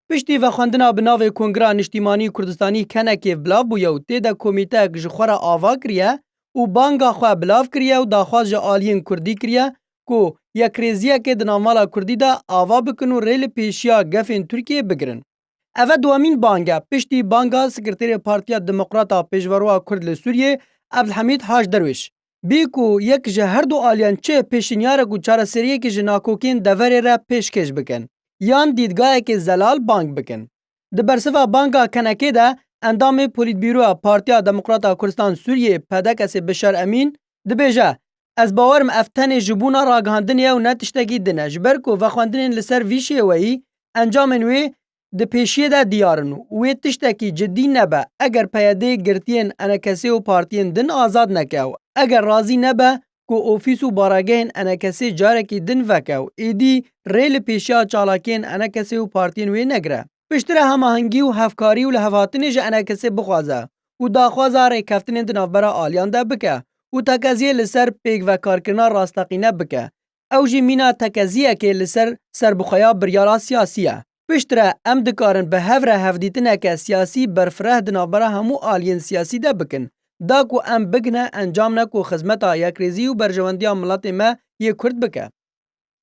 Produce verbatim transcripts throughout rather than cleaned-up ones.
Piştî vexwendina bi navê Kongira Niştîmanî Kurdistanî Kenekê bilav bûye û tê de komîteyek ji xwe re ava kiriye û banga xwe bilav kiriye û daxwaz ji aliyên Kurdî kiriye ku yekrêziyekê di navmala Kurdî de ava bikin û rê li pêşiya gefên Tirkiyê bigirin. Eve duwemîn bang e, piştî banga Sekreterê Partiya Demokrata Pêşveroya Kurd li Sûriyê, Ebdulhemîd Haj Derwêş. Bî ku yek ji her du aliyan çi pêşinyarek û çareseriyekê ji nakokên deverê re pêşkêş bikin, yan dîdgayekê zelal bang bikin. Di bersiva banga Kenekê de endamê Polîtbîroya Partiya Demokrata Kurdistan Sûriyê, P D K'ê Bişar Emîn, dibêje, Ez bawer im ev tenê ji bona ragihandinê ye û ne tiştekî din e, ji ber ku vexwendinên li ser vî şêweyî encamên wê di pêşiyê de diyar in û wê tiştekî cidî nebe eger P Y D girtiyên enekesê û partiyên din azad neke û eger razî nebe ku ofîs û baregehên enekesê carekî din veke û êdî rê li pêşiya çalakiyên enekesê û partiyên wê negire. Piştre hemahengî û hevkarî û lihevhatinê ji enekesê bixwaze û daxwaza rêkeftinên di navbera aliyan de bike û tekeziyê li ser pêkvekarkirina rasteqîne bike. Ew jî mîna tekeziyekê li ser serbixweya biryara siyasî ye. Piştre em dikarin bi hev re hevdîtineke siyasî berfireh di navbera hemû aliyên siyasî de bikin, da ku em bigihne encamne ku xizmeta yekrêzî û berjewendiya miletê me yê Kurd bike.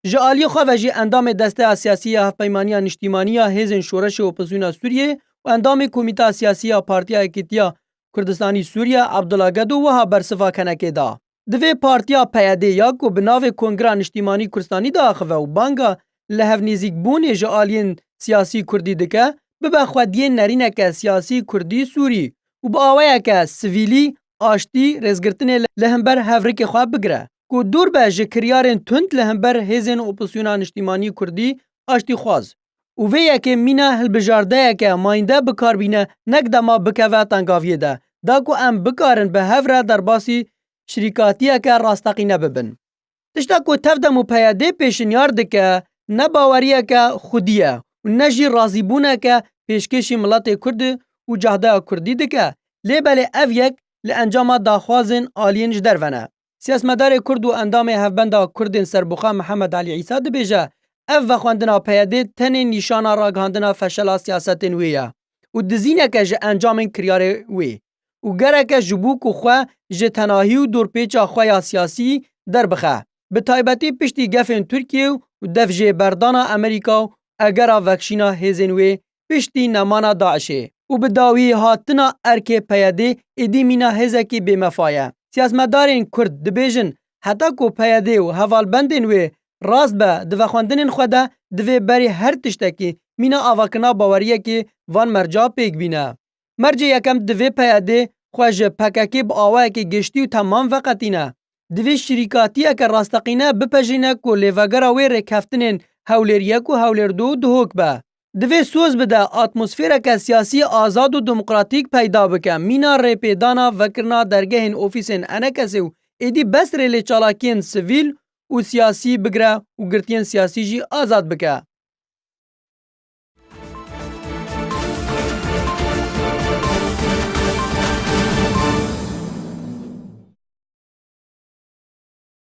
Ji aliyê xwe ve jî endamê Desteya Siyasî ya Hevpeymaniya Niştîmanî ya Hêzên Şoreşê Opozisyona Sûriyê û endamê Komîta Siyasî ya Partiya Yekîtiya Kurdistanî Sûriye Abdullah Gedo wiha bersiva Kenekê da. Divê partiya P Y D ya ku bi navê Kongira Niştîmanî Kurdistanî diaxive û banga li hevnêzîkbûnê ji aliyên siyasî Kurdî dike, bibe xwediyê nerîneke siyasî Kurdî Sûrî û bi awayeke sivîlî, aştî, rêzgirtinê li hember hevrikê xwe bigire, ku dûr be ji kiryarên tund li hember hêzên opozisyona niştîmanî Kurdî aştîxwaz. Û vê yekê mîna hilbijardeyeke mayînde bi kar bîne, nek dema bikeve tengaviyê de, da ku em bikarin bi hev re derbasî şirîkatiyeke rasteqîne bibin. Tişta ku Tevdem û P Y D pêşinyar dike, ne baweriyeke xwedî ye û ne jî razîbûneke pêşkêşî miletê Kurd û cehdeya Kurdî dike, lê belê ev yek li encama daxwazên aliyên ji derve ne. Siyasetmedarê Kurd û endamê Hevbenda Kurdên Serbixwe Mihemed Elî Îsa dibêje, ev vexwendina P Y D tenê nîşana ragihandina feşela siyasetên wê ye û dizîneke ji encamên kiryarê wê û gereke ji bo ku xwe ji tenahî û dorpêça xwe ya siyasî derbixe. Bi taybetî piştî gefên Tirkiyê û devjêberdana Amerîka û egera vekişîna hêzên wê piştî nemana DAIŞê û bi dawî hatina erkê P Y D êdî mîna hêzekî bêmefa ye. Siyasetmedarên Kurd dibêjin, heta ku P Y D û hevalbendên wê rast be di vexwendinên xwe de, divê berî her tiştekî mîna avakirina baweriyekê van merca pêk bîne. Mercê yekem, divê P Y D xwe ji P K K bi awayekî giştî û temam veqetîne. Divê şirîkatiyeke rasteqîne bipejirîne ku lêvegera wê rêkeftinên Hewlêr yek û Hewlêr du Duhok be. Divê soz bide atmosfereke siyasî azad û demokratîk peyda bike. Mîna rêpêdana vekirina dergehên ofîsên enekesê û êdî bes rê lê çalakiyên sivîl û siyasî bigire û girtiyên siyasî jî azad bike.